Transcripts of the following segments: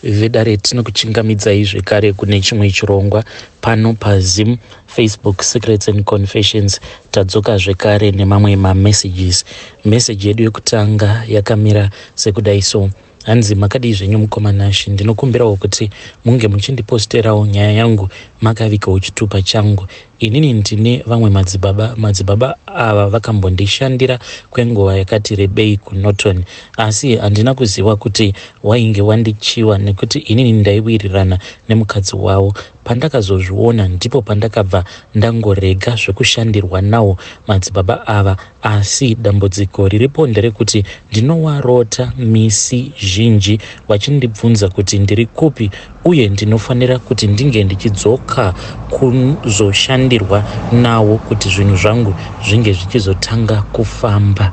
Vedare, tinokuchingamidzai zvekare kune chimwe chirongwa pano paZim Facebook Secrets and Confessions. Tadzoka zvekare nemamwe mamessages. Meseji yedu yekutanga yakamira sekudai so. Hanzi, "Makadii zvenyu mukoma Nashi? Ndinokumbirawo kuti munge muchindiposterawo nyaya yangu makavigawo chitupa changu. Inini ndine vamwe madzibaba. Madzibaba ava vakambondishandira kwenguva yakati rebei kuNorton, asi handina kuziva kuti wainge wandichiwa nekuti inini ndaiwirirana nemukadzi wavo. Pandakazozviona ndipo pandakabva ndangorega zvekushandirwa nawo madzibaba ava. Asi dambudziko riripo nderekuti ndinowarota misi zhinji vachindibvunza kuti ndiri kupi uye ndinofanira kuti ndinge ndichidzoka kuzoshandirwa nawo kuti zvinhu zvangu zvinge zvichizotanga kufamba."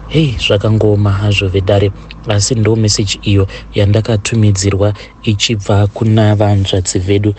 Hei, zvakangooma hazvo vedare, asi ndo meseji iyo yandakatumidzirwa ichibva kuna vanzvadzi vedu.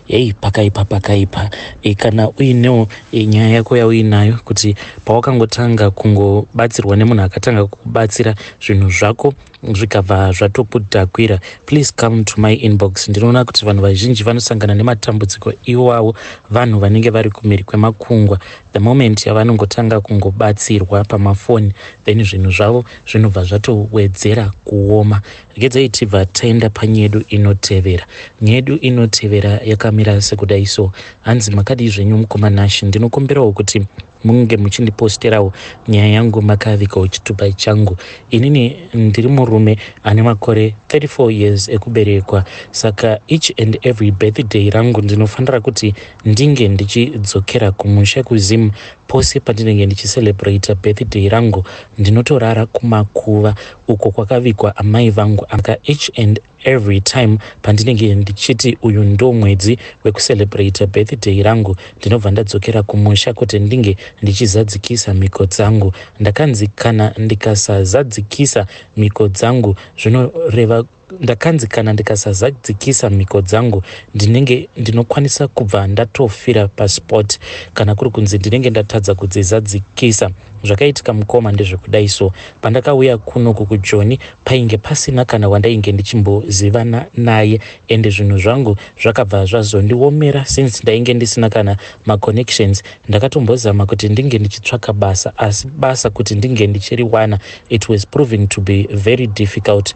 Hei, pakaipa, pakaipa. Kana uinewo nyaya yako yauinayo kuti pawakangotanga kungobatsirwa nemunhu akatanga kukubatsira, zvinhu zvako zvikabva zvatokudhakwira, please come to my inbox. Ndinoona kuti vanhu vazhinji vanosangana nematambudziko iwawo vanhu vanenge vari kumhiri kwemakungwa. The moment yavanongotanga kungobatsirwa pamafoni, then zvinhu zvavo zvinobva zvatowedzera kuoma. Regedzai tibva taenda panyedu inotevera. Nyedu inotevera yakamira sekudai so. Hanzi, "Makadii zvenyu mukoma Nashi? Ndinokumbirawo kuti munge muchindiposterawo nyaya yangu makavigawo chitupa changu. Inini ndiri murume ane makore 34 years ekuberekwa, saka each and every birthday rangu ndinofanira kuti ndinge ndichidzokera kumusha kuZim. Pose pandinenge ndichicelebrata birthday rangu, ndinotorara kumakuva uko kwakavigwa amai vangu. Aka each and every time pandinenge ndichiti uyu ndo mwedzi wekucelebrata birthday rangu, ndinobva ndadzokera kumusha kuti ndinge ndichizadzikisa mhiko dzangu. Ndakanzi kana ndikasazadzikisa mhiko dzangu, zvinoreva ndakanzi kana ndikasazadzikisa mhiko dzangu, ndinenge ndinokwanisa kubva ndatofira paspot kana kuri kunzi ndinenge ndatadza kudzizadzikisa. Zvakaitika mukoma ndezvekudai so. Pandakauya kunoku kuJoni, painge pasina kana wandainge ndichimbozivana naye, ende zvinhu zvangu zvakabva zvazondiomera since ndainge ndisina kana maconnections. Ndakatombozama kuti ndinge ndichitsvaka basa, asi basa kuti ndinge ndichiriwana, it was proving to be very difficult.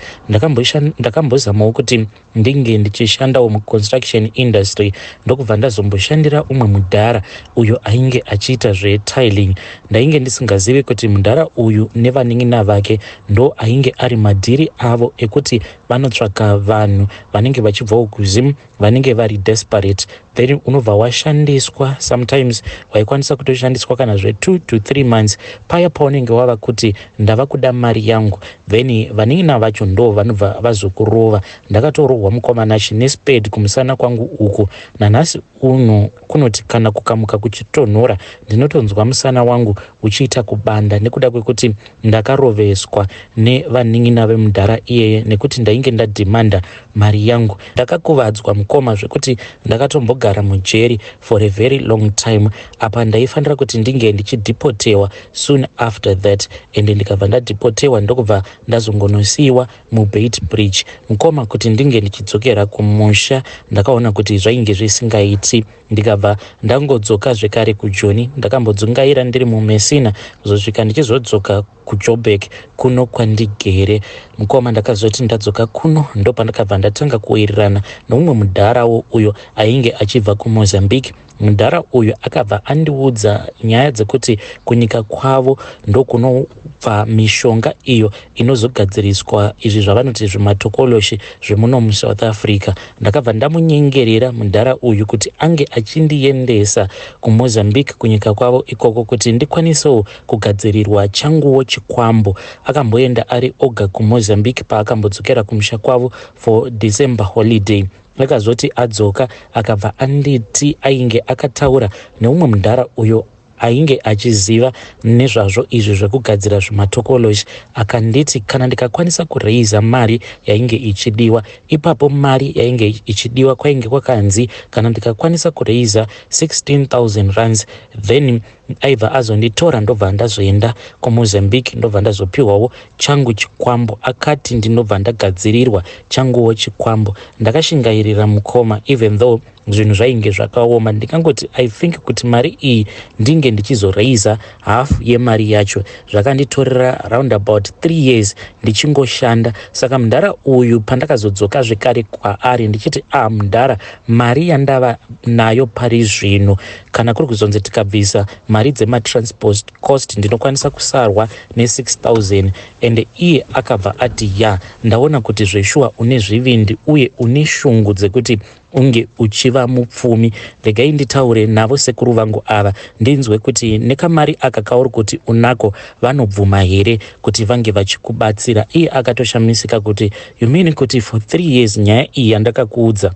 Ndakambozamawo kuti ndinge ndichishandawo muconstruction industry, ndokubva ndazomboshandira umwe mudhara uyo ainge achiita zvetiling. Ndainge ndisingazivi kuti mudhara uyu nevanin'ina vake ndo ainge ari madhiri avo ekuti vanotsvaka vanhu vanenge vachibvawo kuZim vanenge vari desperate, then unobva washandiswa. Sometimes waikwanisa kutoshandiswa kana zve2 to 3 months. Paya paunenge wava kuti ndava kuda mari yangu, then vanin'ina vacho ndo vanobva vazokurova. Ndakatorohwa mukoma Nashi nespade kumusana kwangu uku. Nanhasi uno kunoti kana kukamuka kuchitonhora, ndinotonzwa musana wangu uchiita kubanda nekuda kwekuti ndakaroveswa nevanin'ina vemudhara iyeye nekuti ndainge ndadhimanda mari yangu. Ndakakuvadzwa mukoma zvekuti ndakatombogara mujeri for a very long time. Apa ndaifanira kuti ndinge ndichidhipotewa soon after that, ende ndikabva ndadhipotewa, ndokubva ndazongonosiyiwa muBeitbridge. Mukoma, kuti ndinge ndichidzokera kumusha, ndakaona kuti zvainge zvisingaiti, ndikabva ndangodzoka zvekare kuJoni. Ndakambodzungaira ndiri muMessina kuzosvika ndichizodzoka kuJoburg kuno kwandigere. Mukoma, ndakazoti ndadzoka kuno, ndopandakabva ndatanga kuwirirana noumwe mudharawo uyo ainge achibva kuMozambique. Mudhara uyu akabva andiudza nyaya dzekuti kunyika kwavo ndokunobva mishonga iyo inozogadziriswa izvi zvavanoti zvimatokoloshi zvemuno muSouth Africa. Ndakabva ndamunyengerera mudhara uyu kuti ange achindiendesa kuMozambique, kunyika kwavo ikoko, kuti ndikwanisewo kugadzirirwa changuwo chikwambo. Akamboenda ari oga kuMozambique paakambodzokera kumusha kwavo for December holiday. Akazoti adzoka, akabva anditi ainge akataura neumwe mudhara uyo ainge achiziva nezvazvo izvi zvekugadzira zvimatokoloshi. Akanditi kana ndikakwanisa kureiza mari yainge ichidiwa ipapo, mari yainge ichidiwa kwainge kwakanzi kana ndikakwanisa kureiza 16,000 rands, then Aibva azonditora ndobva ndazoenda kuMozambique, ndobva ndazopiwawo changu chikwambo. Akati ndinobva ndagadzirirwa changuwo chikwambo. Ndakashingairira, mukoma, even though zvinhu zvainge zvakaoma. Ndikangoti I think kuti mari iyi ndinge ndichizoraisa half yemari yacho. Zvakanditorera round about 3 years ndichingoshanda. Saka mudhara uyu, pandakazodzoka zvekare kwaari ndichiti, "A ah, mudhara, mari yandava nayo pari zvino, kana kuri kuzonzi tikabvisa mari dzematransport cost, ndinokwanisa kusarwa ne6000." Ende iye akabva ati, "Ya, ndaona kuti zveshuwa une zvivindi uye une shungu dzekuti unge uchiva mupfumi. Regai nditaure navo sekuru vangu ava, ndinzwe kuti nekamari aka kauri kuti unako vanobvuma here kuti vange vachikubatsira." Iye akatoshamisika kuti, "You mean kuti for 3 years nyaya iyi yandakakuudza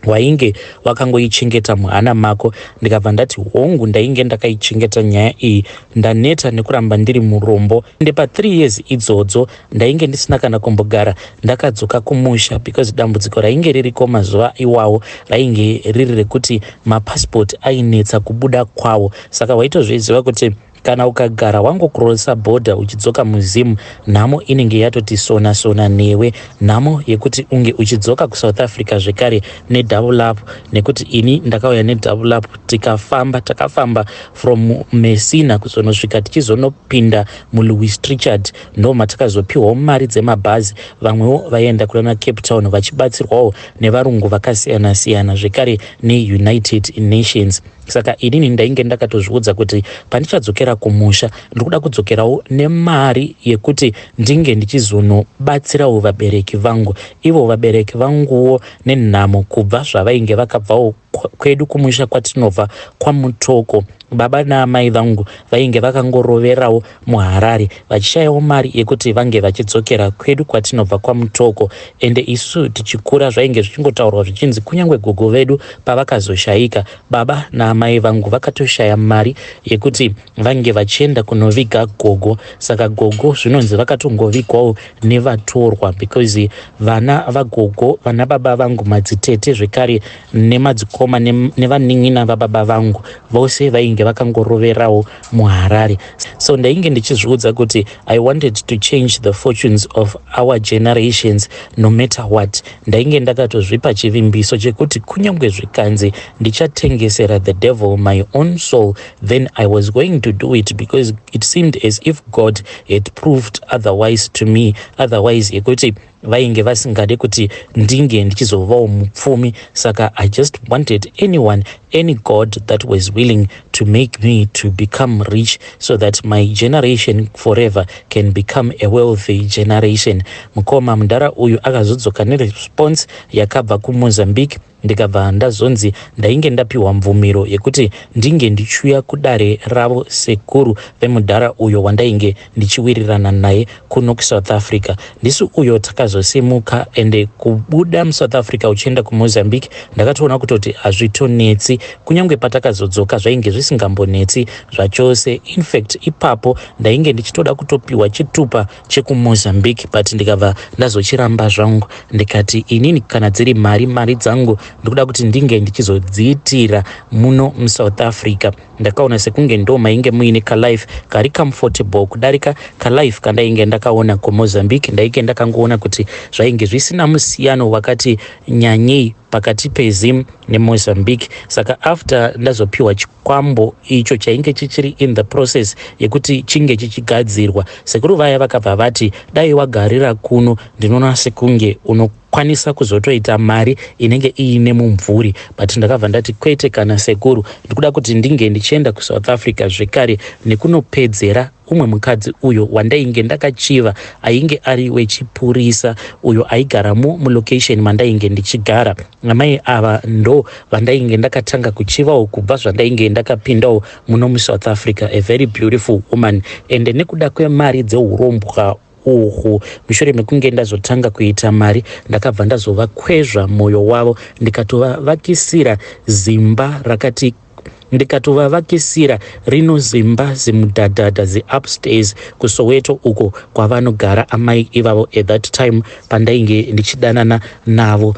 wainge wakangoichengeta muhana mako?" Ndikabva ndati, "Hongu, ndainge ndakaichengeta nyaya iyi. Ndaneta nekuramba ndiri murombo." Ende pa3 years idzodzo ndainge ndisina kana kumbogara ndakadzoka kumusha, because dambudziko rainge ririko mazuva iwawo rainge riri rekuti mapasipoti ainetsa kubuda kwawo. Saka waitozviziva kuti kana ukagara wangokurosa bhodha uchidzoka muZimu, nhamo inenge yatoti sona sona newe, nhamo yekuti unge uchidzoka kuSouth Africa zvekare nedouble up. Nekuti ini ndakauya nedouble up, tikafamba, takafamba from Messina kuzonosvika tichizonopinda muLouis Trichardt, ndo matakazopiwawo mari dzemabhazi. Vamwewo vaienda kunana Cape Town vachibatsirwawo nevarungu vakasiyana-siyana, zvekare neUnited Nations. Saka inini ndainge ndakatozviudza kuti pandichadzokera kumusha, ndiri kuda kudzokerawo nemari yekuti ndinge ndichizonobatsirawo vabereki vangu. Ivo vabereki vanguwo nenhamo, kubva zvavainge vakabvawo kwedu kumusha kwatinobva kwaMutoko, baba naamai vangu vainge vakangoroverawo muHarare vachishayawo mari yekuti vange vachidzokera kwedu kwatinobva kwaMutoko. Ende isu tichikura zvainge zvichingotaurwa zvichinzi kunyange gogo vedu pavakazoshayika, baba naamai vangu vakatoshaya mari yekuti vange vachienda kunoviga gogo. Saka gogo zvinonzi vakatongovigwawo nevatorwa, because vana vagogo, vana baba vangu, madzitete zvekare nemadzikoma nevanin'ina vababa vangu, vose vainge vakangoroverawo muHarare. So ndainge ndichizviudza kuti I wanted to change the fortunes of our generations no matter what. Ndainge ndakatozvipa chivimbiso chekuti kunyange zvikanzi ndichatengesera the devil my own soul, then I was going to do it, because it seemed as if God had proved otherwise to me, otherwise yekuti vainge vasingade kuti ndinge ndichizovawo mupfumi. Saka I just wanted anyone, any god that was willing to make me to become rich so that my generation forever can become a wealthy generation. Mukoma, mudhara uyu akazodzoka neresponse yakabva kuMozambique, ndikabva ndazonzi ndainge ndapiwa mvumiro yekuti ndinge ndichiuya kudare ravo sekuru vemudhara uyo wandainge ndichiwirirana naye kuno kuSouth Africa. Ndisi uyo takazosimuka, ende kubuda muSouth Africa uchienda kuMozambique ndakatoona kutoti hazvitonetsi. Kunyange patakazodzoka zvainge zvisingambonetsi zvachose. In fact, ipapo ndainge ndichitoda kutopiwa chitupa chekuMozambique, but ndikabva ndazochiramba zvangu. Ndikati inini kana dziri mari, mari dzangu ndikuda kuti ndinge ndichizodziitira muno muSouth Africa. Ndakaona sekunge ndo mainge muine kalife kari comfortable kudarika kalife kandainge ndakaona kuMozambique. Ndainge ndakangoona kuti zvainge zvisina musiyano wakati nyanyei pakati peZim neMozambique. Saka after ndazopiwa chikwambo icho chainge chichiri in the process yekuti chinge chichigadzirwa, sekuru vaya vakabva vati, "Dai wagarira kuno, ndinoona sekunge unokwanisa kuzotoita mari inenge iine mumvuri." But ndakabva ndati, "Kwete kana, sekuru, ndikuda kuti ndinge ndichienda kuSouth Africa zvekare nekunopedzera umwe mukadzi uyo wandainge ndakachiva, ainge ari wechipurisa, uyo aigaramo mulocation mandainge ndichigara." Amai ava ndo vandainge ndakatanga kuchivawo kubva zvandainge ndakapindawo muno muSouth Africa, a very beautiful woman. Ende nekuda kwemari dzeurombwa uhu, mushure mekunge ndazotanga kuita mari, ndakabva ndazovakwezva mwoyo wavo, ndikatovavakisira zimba rakati, ndikatovavakisira rino zimba zimudhadhadha ziupstairs kuSoweto uko kwavanogara amai ivavo. At that time pandainge ndichidanana navo,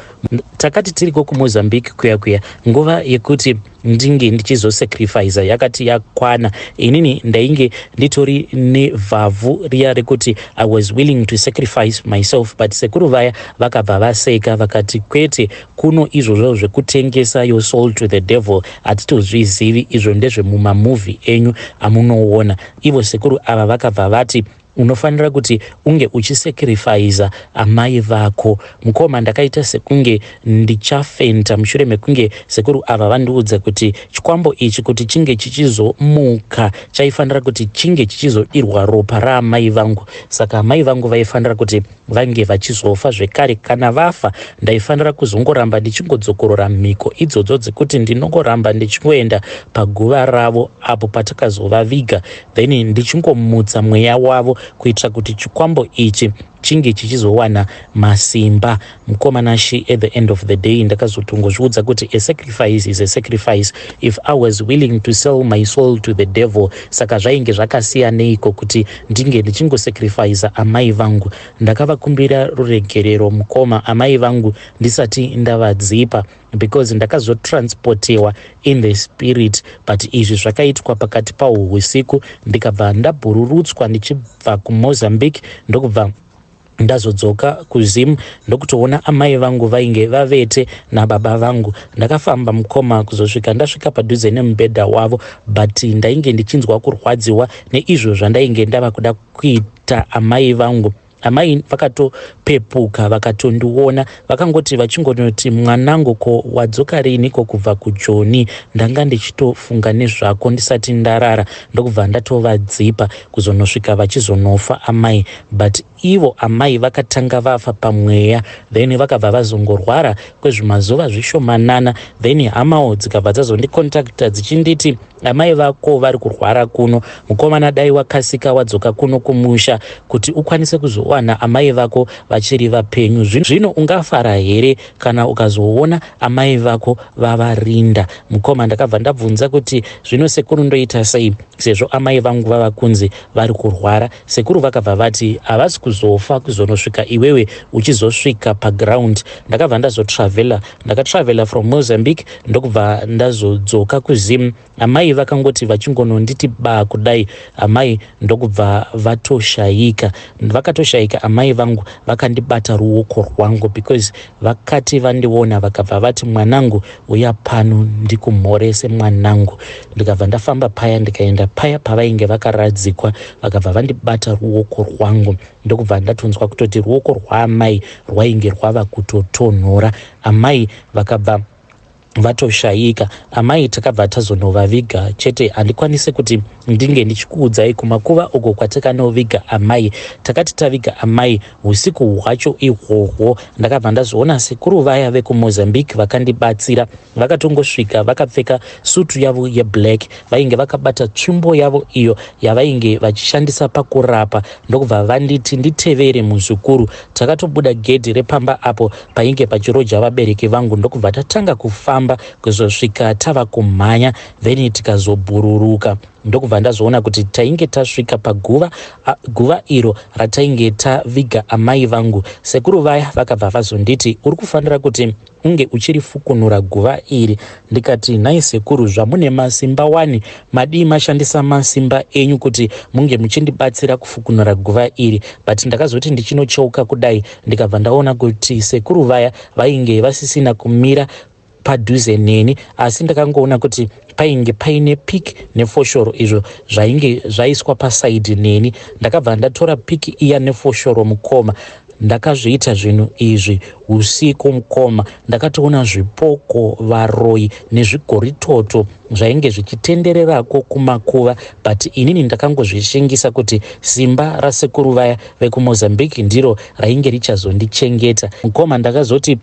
takati tiriko kuMozambique kuya kuya, nguva yekuti ndinge ndichizosacrificer yakati yakwana. Inini ndainge nditori nevhavhu riya rekuti I was willing to sacrifice myself, but sekuru vaya vakabva vaseka vakati, "Kwete, kuno izvozvo zvekutengesa your soul to the devil hatitozvizivi, izvo ndezvemumamovie enyu amunoona." Ivo sekuru ava vakabva vati, "Unofanira kuti unge uchisacrifica amai vako." Mukoma, ndakaita sekunge ndichafenta mushure mekunge sekuru ava vandiudza kuti chikwambo ichi kuti chinge chichizomuka chaifanira kuti chinge chichizodirwa ropa raamai vangu. Saka amai vangu vaifanira kuti vange vachizofa zvekare. Kana vafa, ndaifanira kuzongoramba ndichingodzokorora mhiko idzodzo dzekuti ndinongoramba ndichingoenda paguva ravo apo patakazovaviga, then ndichingomutsa mweya wavo kuitira kuti chikwambo ichi chinge chichizowana masimba. Mukoma Nashe, at the end of the day ndakazotongozviudza kuti a sacrifice is a sacrifice. If I was willing to sell my soul to the devil, saka zvainge zvakasiyaneiko kuti ndinge ndichingosacrifica amai vangu? Ndakavakumbira ruregerero, mukoma, amai vangu ndisati ndavadzipa, because ndakazotransportiwa in the spirit, but izvi zvakaitwa pakati pahwo usiku. Ndikabva ndabhururutswa ndichibva kuMozambique, ndokubva ndazodzoka kuZim, ndokutoona amai vangu vainge vavete nababa vangu. Ndakafamba, mukoma, kuzosvika ndasvika padhuze nemubhedha wavo, but ndainge ndichinzwa kurwadziwa neizvo zvandainge ndava kuda kuita amai vangu. Amai vakatopepuka, vakatondiona, vakangoti vachingonoti, "Mwanangu, ko wadzoka riniko kubva kuJoni? Ndanga ndichitofunga nezvako ndisati ndarara." Ndokubva ndatovadzipa kuzonosvika vachizonofa amai. But ivo amai vakatanga vafa pamweya, then vakabva vazongorwara kwezvimazuva zvishomanana. Then hamawo dzikabva dzazondicontacta dzichinditi, "Amai vako vari kurwara kuno, mukomana, dai wakasika wadzoka kuno kumusha kuti ukwanise kuzowana amai vako vachiri vapenyu. Zvino ungafara here kana ukazoona amai vako vavarinda?" Mukoma, ndakabva ndabvunza kuti, "Zvino sekuru, ndoita sei sezvo amai vangu vava kunzi vari kurwara?" Sekuru vakabva vati, "Havasi kuzofa kuzonosvika iwewe uchizosvika paground." Ndakabva ndazotravela, ndakatravela from Mozambique, ndokubva ndazodzoka kuZim. Amai vakangoti vachingononditi ba kudai, amai ndokubva vatoshayika. Vakatoshayika amai vangu vakandibata ruoko rwangu, because vakati vandiona vakabva vati, "Mwanangu, uya pano ndikumhorese, mwanangu." Ndikabva ndafamba paya, ndikaenda paya pavainge vakaradzikwa, vakabva vandibata ruoko rwangu, ndokubva ndatonzwa kutoti ruoko rwaamai rwainge rwava kutotonhora. Amai vakabva vatoshayika. Amai takabva tazonovaviga chete. Handikwanisi kuti ndinge ndichikuudzai kumakuva uko kwatakanoviga amai. Takati taviga amai, usiku hwacho ihwohwo ndakabva ndazoona sekuru vaya vekuMozambique vakandibatsira. Vakatongosvika vakapfeka sutu yavo yeblack, vainge vakabata tsvimbo yavo iyo yavainge vachishandisa pakurapa, ndokubva vanditi, "Nditevere, muzukuru." Takatobuda gedhi repamba apo painge pachiroja vabereki vangu, ndokubva tatanga kufamba kuzosvika tava kumhanya, then tikazobhururuka, ndokubva ndazoona kuti tainge tasvika paguva, guva iro ratainge taviga amai vangu. Sekuru vaya vakabva vazonditi, "Uri kufanira kuti unge uchirifukunura guva iri." Ndikati, "Nhai sekuru, zvamune masimba wani, madii mashandisa masimba enyu kuti munge muchindibatsira kufukunura guva iri?" But ndakazoti ndichinocheuka kudai, ndikabva ndaona kuti sekuru vaya vainge vasisina kumira padhuze neni, asi ndakangoona kuti painge paine piki nefoshoro izvo zvainge zvaiswa pasaidhi neni. Ndakabva ndatora piki iya nefoshoro. Mukoma, ndakazviita zvinhu izvi usiku. Mukoma, ndakatoona zvipoko, varoi nezvigoritoto zvainge zvichitendererako kumakuva, but inini ndakangozvishingisa kuti simba rasekuru vaya vekuMozambique ndiro rainge richazondichengeta. Mukoma, ndakazoti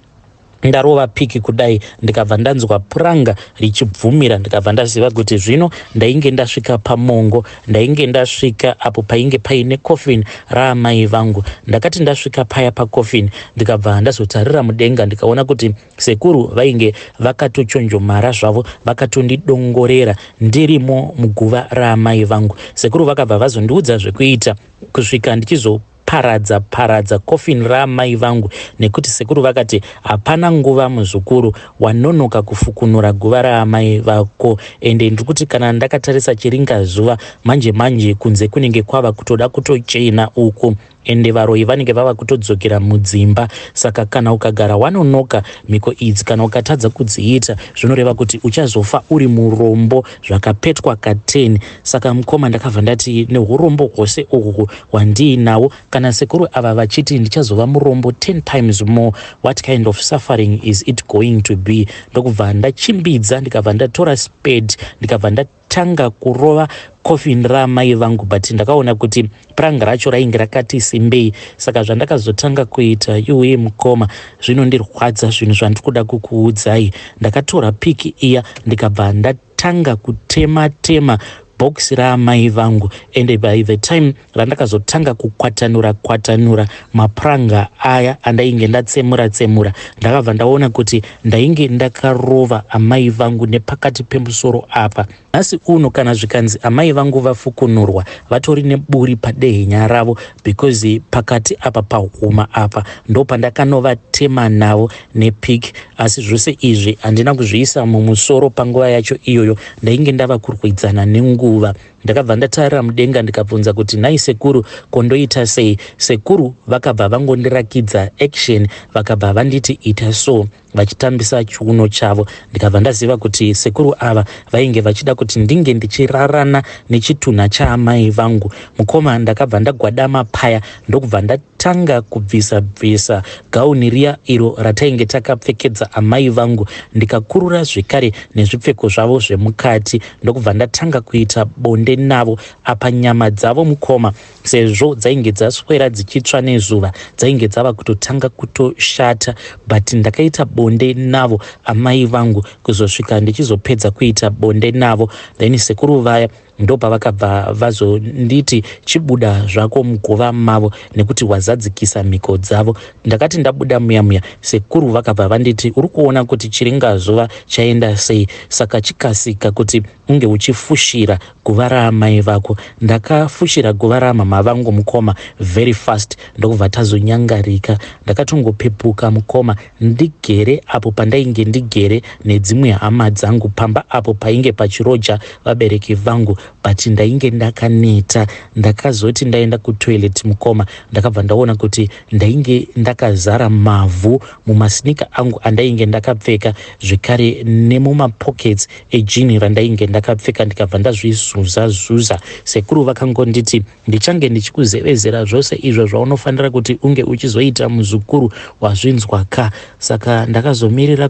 ndarova piki kudai, ndikabva ndanzwa puranga richibvumira, ndikabva ndaziva kuti zvino ndainge ndasvika pamongo, ndainge ndasvika apo painge paine coffin raamai vangu. Ndakati ndasvika paya pacoffin, ndikabva ndazotarira mudenga, ndikaona kuti sekuru vainge vakatochonjomara zvavo, vakatondidongorera ndirimo muguva raamai vangu. Sekuru vakabva vazondiudza zvekuita kusvika ndichizo Ndakaparadza paradza coffin raamai vangu nekuti sekuru vakati hapana nguva muzukuru, wanonoka kufukunura guva raamai vako. Ende ndiri kuti kana ndakatarisa chiringazuva manje manje kunze kunenge kwava kutoda kutochena uku ende varoyi vanenge vava kutodzokera mudzimba. Saka kana ukagara wanonoka mhiko idzi kana ukatadza kudziita zvinoreva kuti uchazofa uri murombo zvakapetwa ka10. Saka mukoma ndakabva ndati nehurombo hwose uhwu hwandiinawo kana sekuru ava vachiti ndichazova murombo 10 times more, what kind of suffering is it going to be? Ndokubva ndachimbidza ndikabva ndatora spade ndikabva ndatanga kurova coffin raamai vangu, but ndakaona kuti puranga racho rainge rakati simbei. Saka zvandakazotanga kuita, yuwe mukoma, zvinondirwadza zvinhu zvandiri kuda kukuudzai. Ndakatora piki iya ndikabva ndatanga kutema tema bhokisi raamai vangu, and by the time randakazotanga kukwatanura kwatanura mapuranga aya andainge ndatsemura tsemura, ndakabva ndaona kuti ndainge ndakarova amai vangu nepakati pemusoro apa. Nhasi uno kana zvikanzi amai vangu vafukunurwa, vatori neburi padehenya ravo, because pakati apa pahuma apa ndo pandakanovatema navo nepiki. Asi zvose izvi handina kuzviisa mumusoro panguva yacho iyoyo, ndainge ndava kurwidzana nenguva. Ndakabva ndatarira mudenga ndikabvunza kuti, "Nhai sekuru, kondoita sei?" Sekuru vakabva vangondirakidza action, vakabva vanditi, "Ita so," vachitambisa chiuno chavo. Ndikabva ndaziva kuti sekuru ava vainge vachida kuti ndinge ndichirarana nechitunha chaamai vangu. Mukoma, ndakabva ndagwadama paya ndokubva ndatanga kubvisa bvisa gauni riya iro ratainge takapfekedza amai vangu, ndikakurura zvekare nezvipfeko zvavo zvemukati, ndokubva ndatanga kuita bonde navo. Apa nyama dzavo mukoma, sezvo dzainge dzaswera dzichitsva nezuva, dzainge dzava kutotanga kutoshata, but ndakaita bonde navo amai vangu kuzosvika ndichizopedza kuita bonde navo. Then sekuru vaya ndopavakabva vazonditi, "Chibuda zvako muguva mavo nekuti wazadzikisa mhiko dzavo." Ndakati ndabuda muya muya, sekuru vakabva vanditi, "Uri kuona kuti chiringazuva chaenda sei, saka chikasika kuti unge uchifushira guva raamai vako." Ndakafushira guva ramama vangu mukoma very fast, ndokubva tazonyangarika. Ndakatongopepuka mukoma ndigere apo pandainge ndigere nedzimwe hama dzangu pamba apo painge pachiroja vabereki vangu, but ndainge ndakaneta. Ndakazoti ndaenda kutoilet mukoma, ndakabva ndaona kuti ndainge ndakazara mavhu mumasneaker angu andainge ndakapfeka, zvekare nemumapockets ejini randainge ndakapfeka. Ndikabva ndazvizuza zuza. Sekuru vakangonditi, "Ndichange ndichikuzevezera zvose izvo zvaunofanira kuti unge uchizoita muzukuru, wazvinzwa ka?" Saka ndakazomirira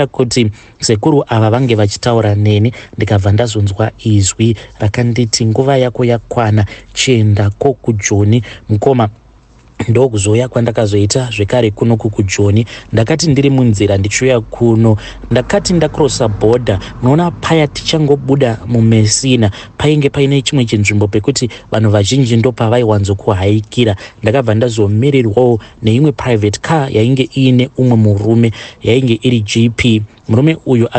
kuti sekuru ava vange vachitaura neni. Ndikabva ndazonzwa izwi rakanditi, "Nguva yako yakwana, chiendako kuJoni." Mukoma, ndokuzouya kwandakazoita zvekare kunoku kuJoni. Ndakati ndiri munzira ndichiuya kuno, ndakati ndacrossa border, munoona paya tichangobuda muMessina, painge paine chimwe chinzvimbo pekuti vanhu vazhinji ndopavaiwanzokuhaikira. Ndakabva ndazomirirwawo neimwe private car yainge iine umwe murume, yainge iri GP. Murume uyu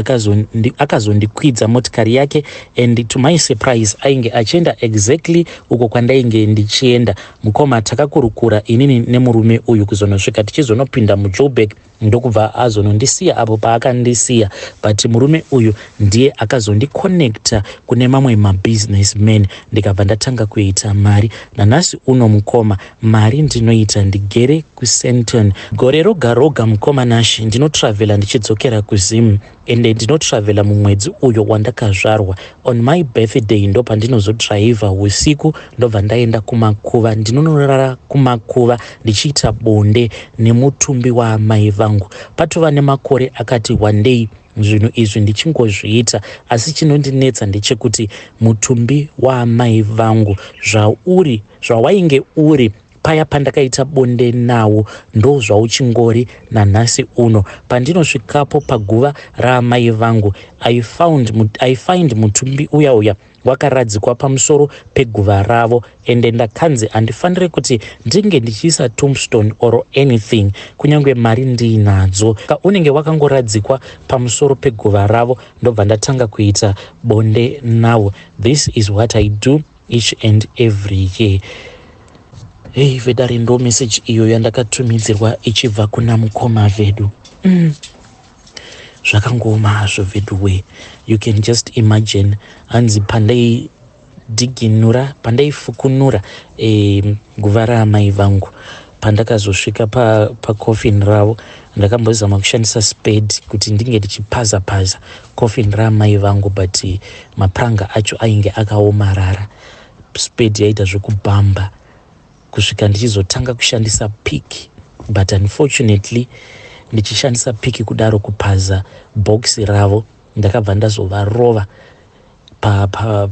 akazondikwidza motikari yake, and to my surprise ainge achienda exactly uko kwandainge ndichienda. Mukoma, takakurukura inini nemurume uyu kuzonosvika tichizonopinda muJoburg, ndokubva azonondisiya apo paakandisiya. But murume uyu ndiye akazondiconnecta kune mamwe mabusinessmen, ndikabva ndatanga kuita mari. Nanhasi uno mukoma, mari ndinoita ndigere kuSandton. Gore roga roga mukoma Nashi, ndinotravhela ndichidzokera kuZim, ende ndinotravhela mumwedzi uyo wandakazvarwa. On my birthday ndo pandinozodhiraivha usiku, ndobva ndaenda kumakuva, ndinonorara kumakuva ndichiita bonde nemutumbi waamai vangu. Patova nemakore akati wandei zvinhu izvi ndichingozviita, asi chinondinetsa ndechekuti mutumbi waamai vangu zvauri, zvawainge uri paya pandakaita bonde nawo, ndo zvauchingori nanhasi uno. Pandinosvikapo paguva raamai vangu, I find mutumbi uya uya wakaradzikwa pamusoro peguva ravo, ende ndakanzi handifaniri kuti ndinge ndichiisa tombstone or anything, kunyange mari ndiinadzo, unenge wakangoradzikwa pamusoro peguva ravo. Ndobva ndatanga kuita bonde nawo. This is what I do. Each and every year. Hey, vedare, ndo message iyo yandakatumidzirwa ichibva kuna mukoma vedu. Zvakangooma hazvo veduwe. You can just imagine, hanzi pandaidiginura, pandaifukunura guva raamai vangu, pandakazosvika pacoffin ravo, ndakambozama kushandisa spade kuti ndinge ndichipaza paza coffin raamai vangu, but mapuranga acho ainge akaomarara. Spade yaita zvekubhamba kusvika ndichizotanga kushandisa pick, but unfortunately ndichishandisa pick kudaro kupaza bhokisi ravo, ndakabva ndazovarova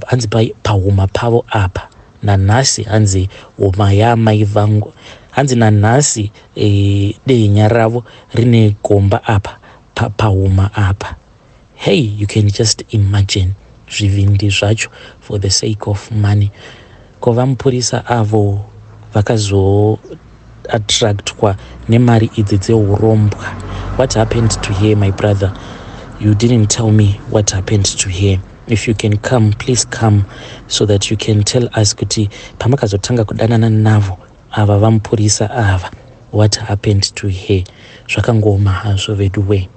hanzi pahuma pavo apa. Nanhasi hanzi huma yaamai vangu, hanzi nanhasi dehenya ravo rine gomba apa pahuma apa. Hey, you can just imagine zvivindi zvacho for the sake of money. Ko vamupurisa avo vakazoattractwa nemari idzi dzeurombwa, what happened to her? My brother, you didn't tell me what happened to her. If you can come, please come so that you can tell us kuti pamakazotanga kudanana navo ava vamupurisa ava, what happened to her? Zvakangooma hazvo vedu we.